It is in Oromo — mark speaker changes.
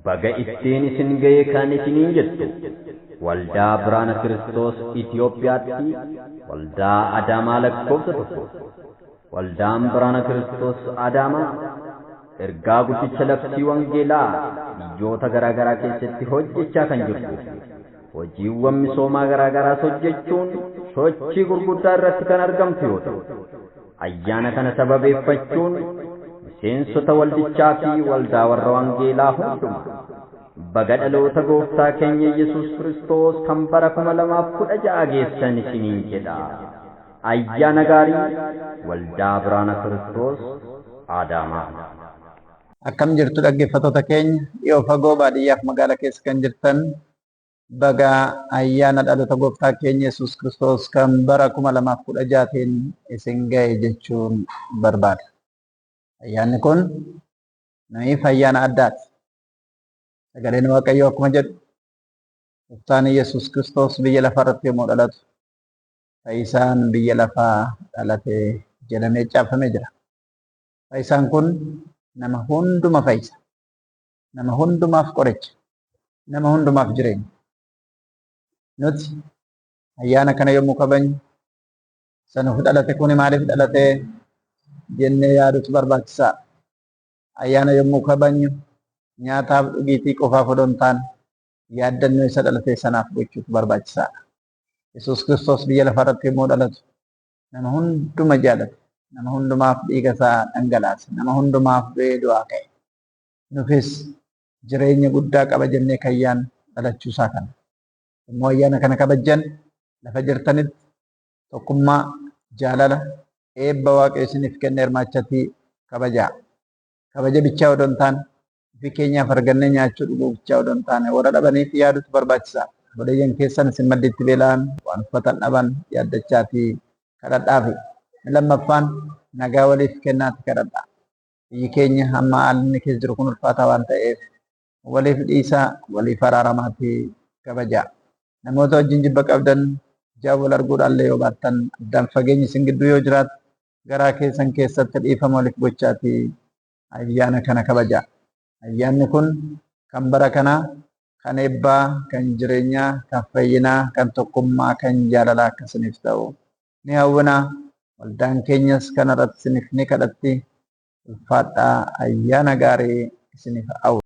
Speaker 1: Baga ittiin isin ga'e kan isiniin jettu Waldaa Biraana Kiristoos Itiyoophiyaatti Waldaa Adaamaa lakkoofsa 1. Waldaan Biraana Kiristoos Adaamaa ergaa guddicha labsii wangeelaa biyyoota garaa garaa keessatti hojjechaa kan jirtuu fi hojiiwwan misoomaa garaa garaas hojjechuun sochii gurguddaa irratti kan argamtu yoo ta'u, ayyaana kana sababeeffachuun miseensota waldichaa fi waldaa warra wangeelaa hundumaa baga dhaloota gooftaa keenya Yesuus Kiristoos kan bara 2016 geessan isiniin jedha. Ayyaana gaarii Waldaa Biraana Kiristoos Adaamaa.
Speaker 2: Akkam jirtu dhaggeeffattoota keenya dhiyoo fagoo baadiyyaaf magaala keessa kan jirtan baga ayyaana dhaloota gooftaa keenya Yesuus Kiristoos kan bara 2016tiin isin ga'e jechuun barbaada. Ayyaanni kun nuyiif ayyaana addaati. Sagaleen Waaqayyoo akkuma jedhu gooftaan Yesuus Kiristoos biyya lafaa irratti yommuu dhalatu fayyisaan biyya lafaa dhalate jedhamee caafamee jira. Fayyisaan kun nama hunduma fayyisa. Nama hundumaaf qoricha. Nama hundumaaf jireenya. Nuti ayyaana kana yommuu kabajnu isa nuuf dhalate kuni maaliif dhalate jennee yaadutu barbaachisaadha. Ayyaana yommuu kabajnu nyaataaf dhugiitii qofaaf odoo hin taane yaaddannoo isa dhalatee sanaaf gochuutu barbaachisaadha. Yesuus Kiristoos biyya lafaa irratti yommuu dhalatu nama hunduma jaalate, nama hundumaaf dhiiga isaa dhangalaase, nama hundumaaf du'ee du'aa ka'e. Nufis jireenya guddaa qaba jennee kan yaannu dhalachuu isaa kana. Yommuu ayyaana kana kabajjan lafa jirtanitti tokkummaa, jaalala, eebba Waaqayyo isiniif kenne hirmaachatii kabajaa. Kabaja bichaa odoo hin taane, ofii keenyaaf argannee nyaachuu dhuguu bichaa odoo hin taane, warra dhabaniif yaadutu barbaachisaa. Obboleeyyan keessan isin maddiitti beela'an, waan uffatan dhaban yaaddachaatii kadhadhaafi. Inni lammaffaan nagaa waliif kennaati kadhadhaa. Biyyi keenya amma haalli inni keessa jiru kun ulfaataa waan ta'eef waliif dhiisaa, waliif araaramaatii kabajaa. Namoota wajjin jibba qabdan ijaan wal arguudhaan illee yoo baattan addaan fageenyi isin gidduu yoo jiraate garaa keessan keessatti dhiifama waliif gochaatii ayyaana kana kabajaa. Ayyaanni kun kan bara kanaa, kan eebbaa, kan jireenyaa, kan fayyinaa, kan tokkummaa, kan jaalalaa akka isiniif ta'u ni hawwina. Waldaan keenyas kana irratti isiniif ni kadhatti. Ulfaadhaa ayyaana gaarii isiniif hawwa.